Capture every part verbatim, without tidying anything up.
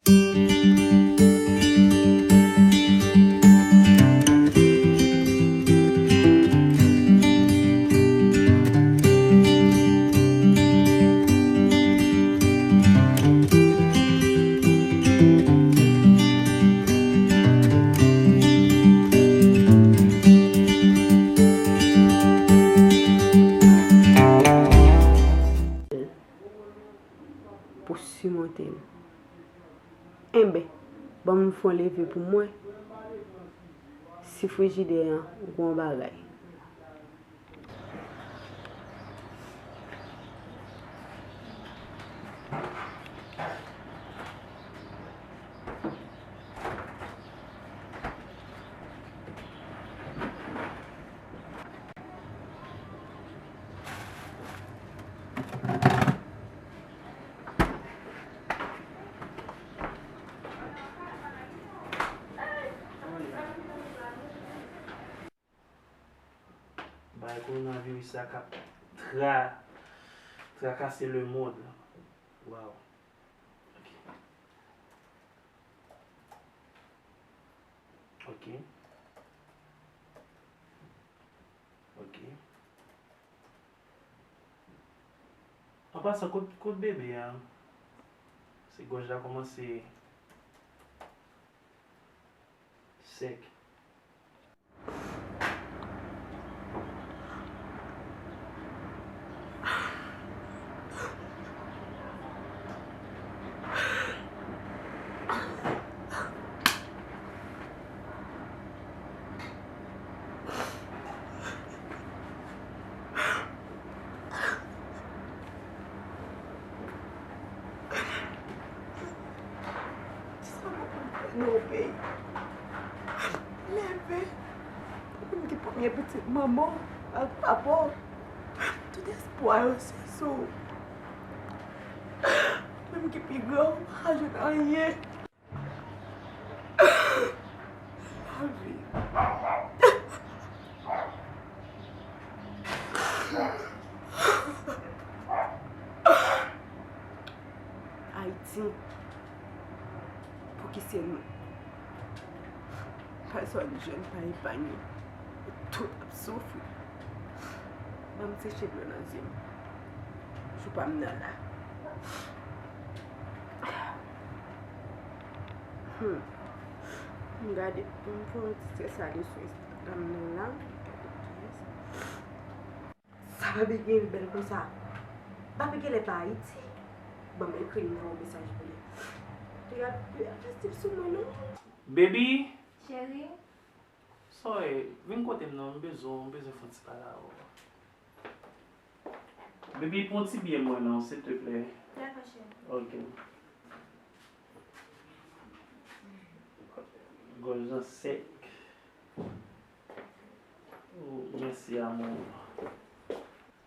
Pou simonte l. Enben, ban m fè yon leve pou m wè si frijidè an gon bagay. Bay kowonaviris sa k ap tra, trakase lemonn. Waw. Ok. Ok. Ok. An pasan, kot, kot bebe a? Se gòj la kòmanse sèk. Kisa mwen konn fè nan yon peyi? Leve. Mwen ki premye pitit manman ak papa. Tout espwa yo se sou ou. Mwen ki pi gran, ou pa jwenn anyen. Lavi. Ayiti, pouki se nou? Pèsòn jèn pa epanye. Tout ap soufri. Ban m seche dlo nan zye m. Jou pa m nan la. Hmm. M gade, m pran yon ti stres ale sou Instagram nan la. Gade kiyès. Sa Baby gen bèl konsa. Baby genlè pa Ayiti. Ban m ekri l, m voye yon mesaj pou li. Li ap, li ap festif sou mwen, non. Baby! Cheri? Sa w ye? Vin kote m non, m bezwen w, m bezwen fè yon ti pale avè w. Baby, pran ti biyè mwen non, silteplè. Dakò, cheri. Ok. Gòj lan sèk. Oh, mèsi, amou.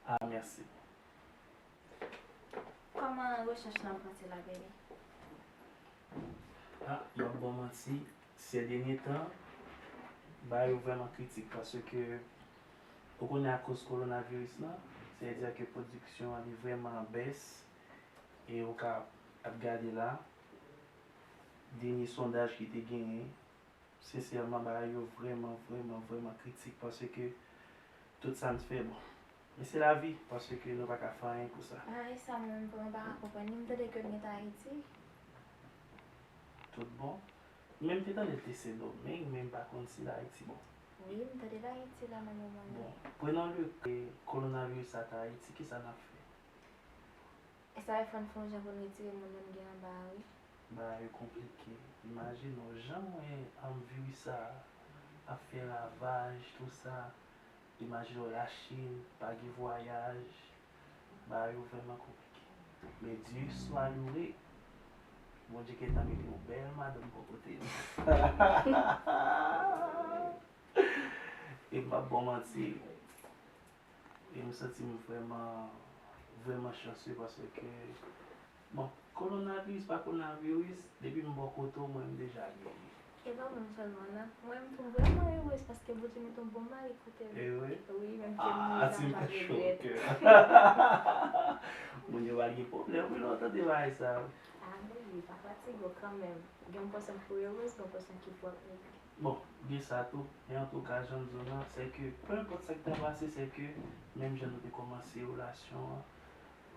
Ah, mèsi. Kòman rechèch lan pase la, baby? Ah, m ap ba w manti, sè dènye tan, bagay yo vrèman kritik paske ou konnen akoz kowonaviris lan, sètadi ke pwodiksyon an li vrèman an bès e ou ka ap gade la, dènye sondaj ki te genyen, sensèman, bagay yo vrèman, vrèman, vrèman kritik paske tout sa n fè, bon. Men se lavi, paske nou pa ka fè anyen pou sa. Ay, sa mwen menm vrèman pa ka konprann li. M tande ke l gentan Ayiti. Tout bon. Men m te tande l te Sendomeng, men m pa konn si l Ayiti, bon. Wi, m tande l Ayiti la nan moman nan. Bon, prenons le cas, kowonaviris sa ta Ayiti, kisa n ap fè? E sa e fò n fè yon jan pou n retire moun yo n gen anba a, wi. Bagay yo konplike. Imajine w jan mwen, ann, viris sa a ap fè ravaj, tou sa. Imajine w Lachin, pa gen vwayaj. Bagay yo vrèman konplike. Men Dye swa loure, Bondye gentan mete yon bèl madanm bò kote m. E m p ap ba w manti, e m santi m vrèman, vrèman chanse paske, bon, kowonaviris pa kowonaviris, depi m bò kote w, mwen, m deja geri. E pa mwen sèlman, non. Mwen menm tou, m vrèman erez paske Bondye mete yon bon mari kote m. E vre? Wi, menm ke m mouri la, m p ap regrèt. Moun yo pral gen pwoblèm, wi, lè yo tande bagay sa yo. Anmweyy, pa fatige w kanmenm. Gen yon pòsyon ki pou w erez, gen yon pòsyon ki pou w ap regle. Bon, gen sa tou. E antouka, jan m di w lan, se ke, peu importe sa ki ta pase, se ke, menm jan nou te kòmanse relasyon an,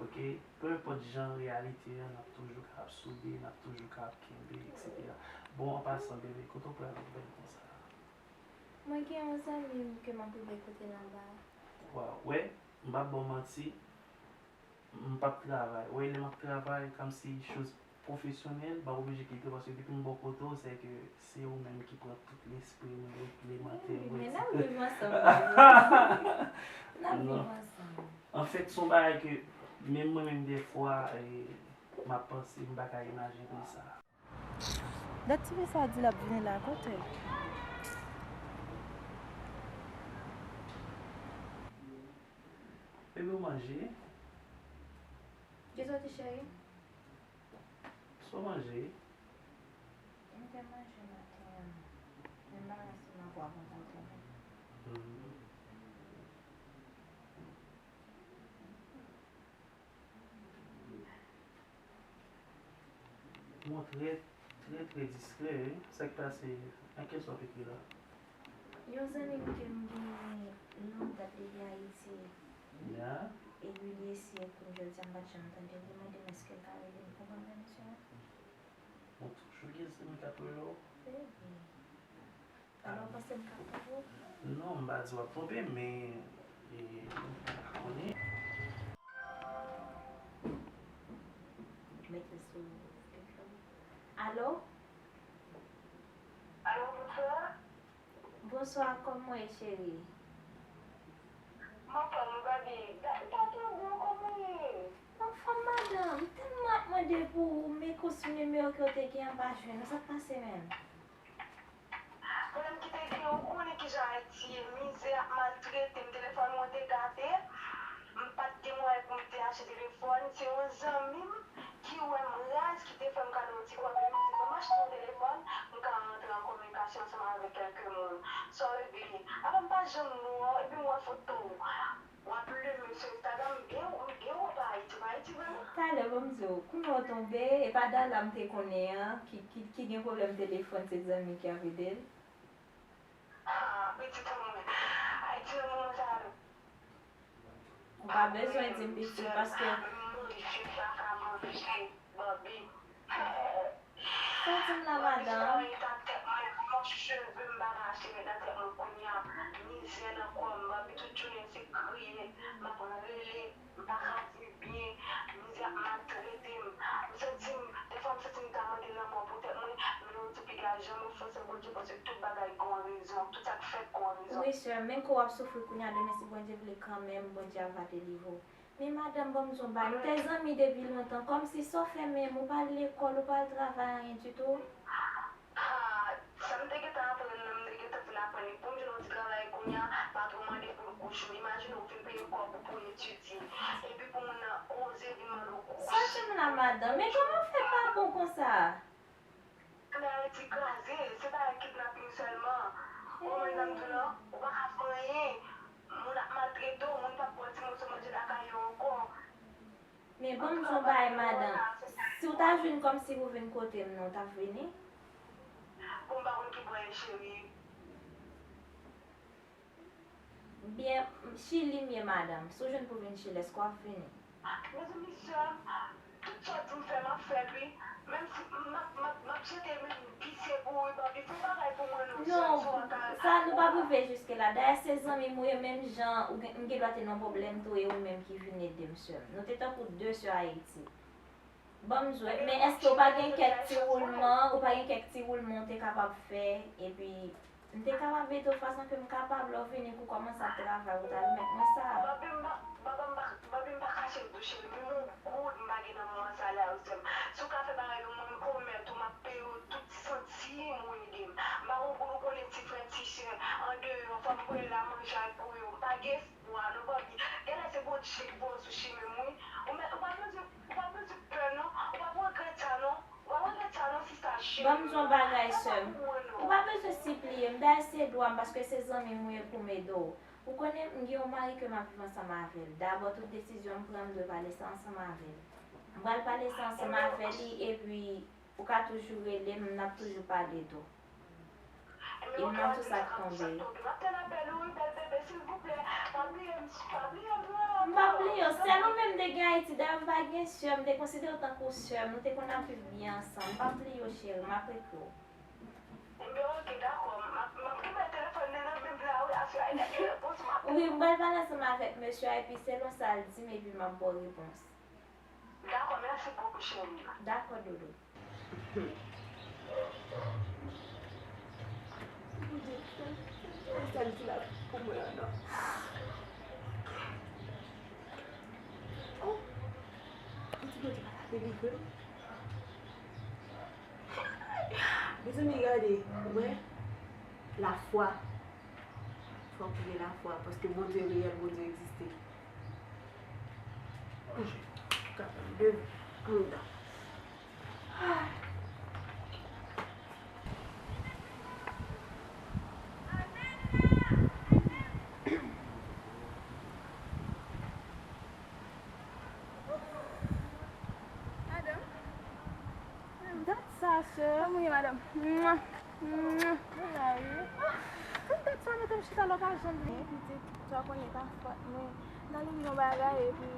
ok, peu importe jan reyalite an, n ap toujou ka ap soude, n ap toujou ka ap kenbe, et cetera. Bon, an pasan, bebe, kote w pral ou bèl konsa? Mwen gen yon zanmi m ke m ap rive kote l anba. Waw, wè, m p ap ba w manti, m p ap travay. Wè, lè m ap travay, kòmsi choz pwofesyonèl, m pa oblije kite w, paske depi m bò kote w, se ke se ou menm ki pran tout lespri mwen, regle mantè mwen, et cetera. Wi, men n ap viv ansanm toujou. N ap viv ansanm. Anfèt, se yon bagay ke menm mwen menm dèfwa, e, m ap panse, m pa ka imajine sa. Dat tifi sa di l ap vini la, kote? Bebe, w manje? Kisa w di, cheri? Sa w manje? M te manje maten an. Men m pa wè si m ap wè konsa tou. Bon, trè, trè, trè diskrè, wi. Sa k pase? Nan kiyès w ap ekri la? Yon zanmi m ke m genyen lontan depi Ayiti. Ya. Epi li eseye kounye a, jodi a m pa t janm tande l. Li mande m èske l ka rele m pou mwen menm, sè. Bon, toujou gen zanmi k ap rele w. Wi. Alò, w panse m ka twonpe w? Non, m pa di w ap twonpe, men, e, m pa konnen. Mete sou speaker. Alo? Alo, bonswa. Bonswa, kòman w ye, cheri? M anfòm, ou va byen? Gade, m pa tande w, kòman w ye? M anfòm, madanm. M tèlman ap mande pou ou, men konsi nimewo ke w te gen an, m pa jwenn ou. Sa k pase menm? Pwoblèm ki te gen, ou konnen kijan Ayiti ye, mizè ap maltrete m, telefòn mwen te gate, m pa t gen mwayen pou m te achte telefòn, se yon zanmi m ki wè m raz ki te fè m kado yon ti kòb, li di ban m achte yon telefòn, m ka rantre an kominikasyon ansanm avèk kèlke moun. Sa w regle? Apa m pa janm wè w, epi m wè foto w. W ap leve sou Instagram, m gen, m gen w pa Ayiti, pa Ayiti vre non. Talè, ban m di w, kounye a w tonbe, e pa Dala m te konnen an, ki, ki, ki gen pwoblèm telefòn, se zanmi ki ap ede l. Ah, pitit an mwen, Ayiti nan moman sa a. Ou pa bezwen di m pitit, paske. Manje pa ka manje, Barbie. Sa w di m la, madanm? Manje pa tèt mwen, manje cheve m pa ka achte met nan tèt mwen kounye a. Mizè nan kò m, Barbie, tout jounen se kriye, m ap rele, m pa ka viv byen, mizè ap maltrete m. M santi m, dèfwa m santi m ta mande lanmò pou tèt mwen, men yon ti piga janm ofanse Bondye, paske tout bagay gen yon rezon, tout sa k fèt gen yon rezon. Wi, sè m, men ke w ap soufri kounye a, demen si Bondye vle kanmenm, Bondye ap va delivre w. Men madanm, ban m di w yon bagay, nou te zanmi depi lontan, kòmsi sa w fè menm, ou pa al lekòl, ou pa al travay, anyen ditou? Ah, sa m te gentan aprann nan, m te gentan fin aprann li. Pou m jwenn yon ti travay kounye a, patwon mande pou l kouche w. Imajine w fin peye kòb ou pou etidye. Epi pou moun nan oze vin mande w kouche. Sa w di m la, madanm? Men kòman w fè pa bon konsa? Ann Ayiti kraze, se pa kidnaping sèlman. Ou konprann sa m di w lan? Ou pa ka fè anyen. Moun ap maltrete w, moun p ap ba w ti moso manje lakay yo ankò. Men ban m di w yon bagay, madanm. Si w ta jwenn kòmsi pou vin kote m nan, w t ap vini? Bon, m pa konn ki bò e cheri. Byen, Chili m ye, madanm. Si w jwenn pou vin Chili, èske w ap vini? Mezanmi, sè m, tout sa w di m fè, m ap fè l, wi. Menm si m ap, m ap, m ap jete men m visye pou ou, wi, Barbie. Fè yon bagay pou mwen non, sè m, si w pa ka. Non, sa nou p ap rive jiske la. Dayè, se zanmi m ou ye, menm jan ou gen, m gen dwa te nan pwoblèm tou, e ou menm ki vin ede m, sè m. Nou te tankou de sè Ayiti. Ban m di w, men èske w pa gen kèk ti woulman, ou pa gen kèk ti woulman w te kapab fè, epi m te kapab ede w fason ke m kapab, lè w vini pou w kòmanse ap travay, ou ta remèt mwen sa. Barbie, m pa, Barbie, m pa, Barbie, m pa kache m tou, cheri, men yon goud m pa gen nan mwen sa la, wi, sè m. Si w ka fè bagay pou mwen, m pwomèt ou, m ap peye w tout santim ou ede m. M pa gen goud, ou konnen ti frè, ti sè, andeyò, fò m voye la manje al pou yo, m pa gen espwa non, Barbie. Genlè se Bondye ki voye w sou chimen m, wi. Ou mèt, ou pa bezwen Ou pa bezwen pè non, ou p ap regrèt sa non, ou p ap regrèt sa non sista cheri. Ban m di w yon bagay, sè m. Ou pa bezwen sipliye m, dayè se dwa m, paske se zanmi m ou ye, pou m ede w. Ou konnen m gen yon mari ke m ap viv ansanm avè l. Dabò, tout desizyon m pran, m dwe pale sa ansanm avè l. M pral pale sa ansanm avè li, epi ou ka toujou rele m, n ap toujou pale tou. E m nan tou sa k tonbe. M p ap bliye w, sèl ou menm m te gen Ayiti. Dayè, m pa gen sè, m te konsidere w tankou sè m, nou te konn ap viv byen ansanm. M p ap bliye w, cheri, m ap ekri w. Wi, m pral pale ansanm avèk mesye a, epi selon sa l di m, epi m ap ba w repons. Dakò, mèsi bokou, cheri. Dakò, doudou. Bondye, sa l di la pou mwen an, non. Oh! Bondye pa ta delivre m. Mezanmi, gade, ou wè, lafwa. Fòk ou gen lafwa, paske Bondye reyèl, Bondye egziste. Kapab de anndan. Madanm? Dat sa, sè. Kòman w ye, madanm? Mwa. Mwa. Mwen la, wi. Ah, tout dat sa mete m chita la, w pa janm vini. Pitit, sa w konnen pa fòt mwen. Nan li yon bagay, epi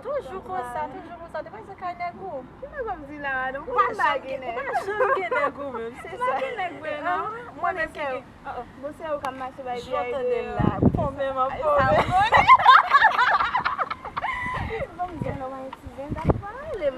toujou konsa, toujou konsa. Te panse kay nèg ou. Ki nèg w ap di la, madanm? Ou pa janm gen, ou pa janm gen nèg ou menm, se sa. Ou pa gen nèg vre, non? Mwen menm ki gen. Oh, oh. Bon, se ou k ap mache bay pye a deyò. Jan w tande l la, fòme m ap fòme. Bon, m di, non, mwen ti zen, dat pa rele m.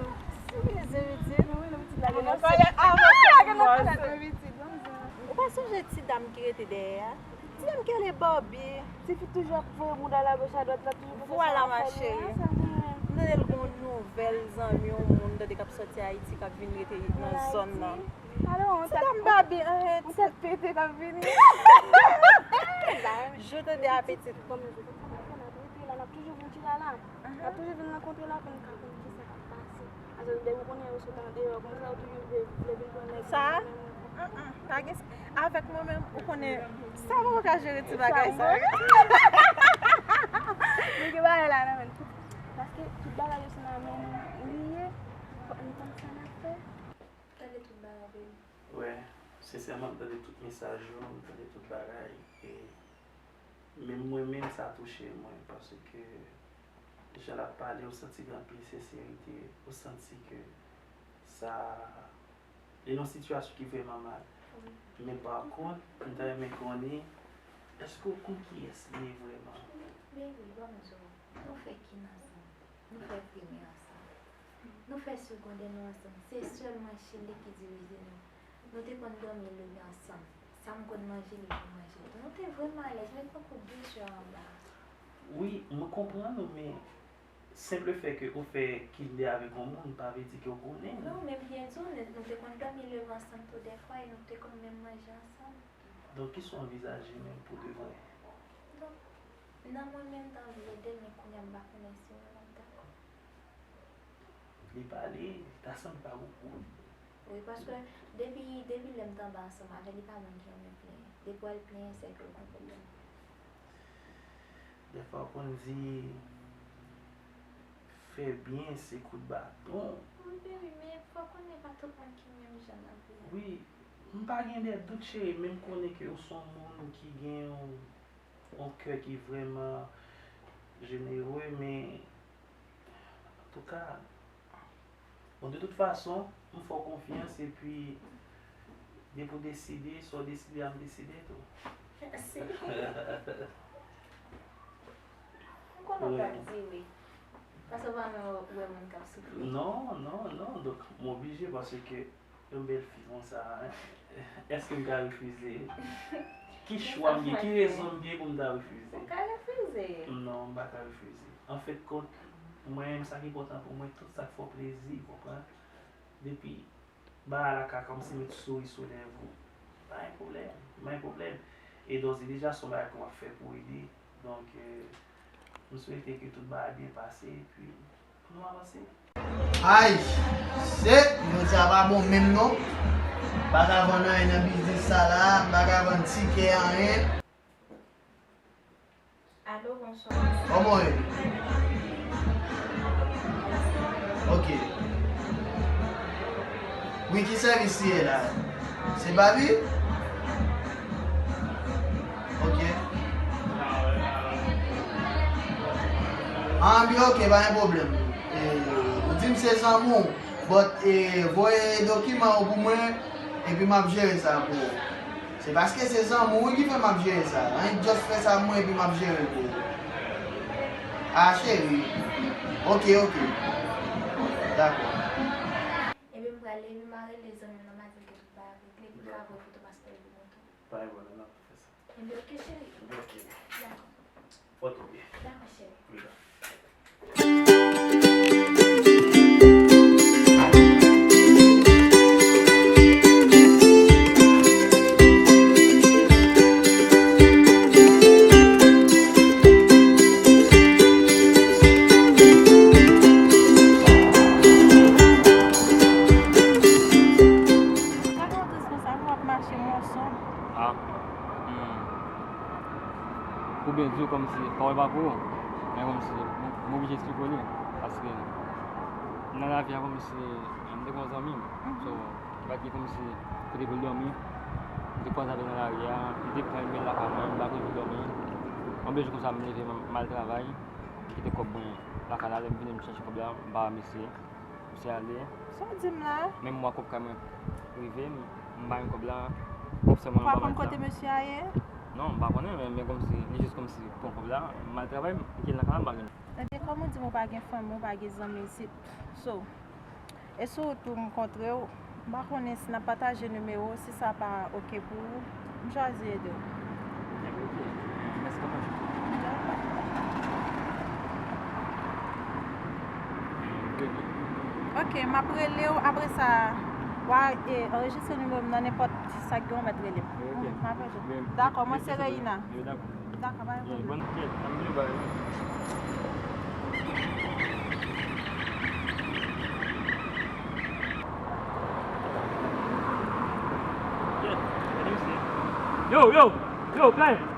Sivize pitit. Mwen rele pitit la, gen nan kòlèt avè m. Gen nan kòlèt, wi, pitit. Bon, m di, ou pa sonje ti dam ki rete dèyè a? Ti dam ki rele Barbie. Ti fi toujou ap voye bouda l agoch adwat la, toujou konsa. Vwala, ma chérie. M tande l gon nouvèl zanmi, yon moun, tande k ap sòti Ayiti, k ap vin rete nan zòn nan. Ti dam Barbie, arrête. Yon tèt pete k ap vini. Je te dis, pitit. Kòm nou konn sa n ap fè, n ap rete la, n ap toujou vin chita la. N ap toujou vin rankontre la pou n ka konn kisa k ap pase. Paske depi w konnen yo sot andeyò, konsa yo toujou vle, vle vin pran nèg sa menm. An-an, pa gen, avèk mwen menm, ou konnen, sa mwen poko ka jere ti bagay sa. Mwen gen bagay la nan men m. Paske tout bagay yo se nan men nou li ye, fòk nou konn sa n ap fè. Tande tout bagay, baby. Wè, sensèman, m tande tout mesaj yo, m tande tout bagay. E menm mwen menm, sa touche mwen, paske jan l ap pale, ou santi gen anpil senserite, ou santi ke sa, li nan yon sitiyasyon ki vrèman mal. Wi. Men pa kont, m ta renmen konnen, èske ou konn kiyès li ye vrèman? Baby, ban m di w, nou fè kin ansanm, nou fè premye ansanm. Nou fè segondè nou ansanm. Se sèlman Chile ki divize nou. Nou te konn dòmi leve ansanm. Sa m konn manje, li konn manje tou. Nou te vrèman alèz, men tankou de sè anba. Wi, mwen konprann ou, men senp lefè ke ou fè kin de avèk yon moun, pa vle di ke ou konnen l. Non, men byen di w, nou, nou te konn dòmi leve ansanm tou dèfwa, e nou te konn menm manje ansanm. Donk, kisa w anvizaje menm pou de vrè? Donk, nan mwen menm, m ta anvi ede l, men kounye a m pa konnen si mwen menm m dakò. Li pale, ta sanble pa gwo kout. Wi, paske depi, depi lè m t anba ansanm avè l, li pa moun ki renmen plenyen. Depi w wè l plenyen, se ke l gon pwoblèm. Dèfwa, w konn di, fè byen, se kout baton. Wi, baby, men fò w konnen pa tout moun ki menm jan nan vi a. Wi, m pa gen de dout, cheri, men m konnen ke w se yon moun ki gen yon yon kè ki vrèman jenere, men, antouka, bon, de tout fason, m fè w konfyans, epi, depi w deside, sa w deside a, m deside tou. Mèsi. M konnen w t ap di wi. Paske w pa renmen wè moun k ap soufri. Non, non, non, donk, m oblije, paske yon bèl fi konsa, èske m ka refize? Ki chwa m gen? Ki rezon m gen pou m ta refize? Ou ka refize. Non, m pa ka refize. Anfèt kont, mwen menm, sa ki enpòtan pou mwen, tout sa k fè w plezi, w konprann? Depi bagay la ka kòmsi met souri sou lèv ou, pa gen pwoblèm, pa gen pwoblèm. E dòzèdeja, se yon bagay ke w ap fè pou ede. Donk, euh, m swete ke tout bagay byen pase, epi pou nou avanse. Ay, se, jodi a pa bon menm non. M pa ka vann anyen nan biznis sa la, m pa ka vann tikè anyen. Alo, bonswa. Kòman w ye? Ok. Wi, ki sèvis li ye la? Se Babi? Ok. Ah, byen, ok, pa gen pwoblèm. E, ou di m se zanmi w, but, e, voye dokiman yo pou mwen, epi m ap jere sa pou ou. Se paske se zanmi w wi ki fè m ap jere sa. Annik just fè sa pou mwen epi m ap jere l pou ou. Ah, cheri. Ok, ok. Dakò. Ebyen, m prale, epi m a rele zanmi m nan, m a di l ke tout bagay regle, epi l ka voye foto paspò l pou mwen tou. Pa gen pwoblèm, n ap fè sa. Ebyen, ok, cheri. Ebyen, ok. Dakò. Fò tou byen. Dakò, cheri. Wi, dakò. Sa gen yon tris konsa, nou ap mache mòso. Ah. Hmm. Pou byen di w, kòmsi pawòl pa pou ou, men kòmsi m, m oblije esplike w li, paske nan lavi a, kòmsi, m te gen yon zanmi m, so, li pa t gen kòmsi kote pou l dòmi, m te kwaze avè l nan lari a, m te pran l, m mennen l lakay mwen, m pa gen pou l dòmi, yon bèl jou konsa, m leve, m, m al travay, m kite kòb mwen lakay la, lè m vini, m chèche kòb la, m pa wè mesye. Misye ale. Sa w di m la? Menm mwa kòb kay mwen rive, m, m pa jwenn kòb la. Kòb sèlman. Ou pa konn kote mesye a ye? Non, m pa konnen, men, men kòmsi, li jis kòmsi pran kòb la, m al travay, m kite l nan kay la, m pa jwenn. Ebyen, kòm ou di m ou pa gen fanmi, ou pa gen zanmi isit. So, e sou wout pou m kontre w, m pa konnen si n ap pataje nimewo, si sa pa oke pou ou, m chwazi ede w. Ebyen, oke. Mèsi anpil. Oke, m ap rele w apre sa. W a, e, anrejistre nimewo m nan nenpòt sa k gen w mèt rele m. Oke. M ap rele w. Dakò, mwen se Reina. Dakò, pa gen pwoblèm. Bon, kèt, ann vin bay. Kèt, gade misye. Yo, yo, yo, Kay.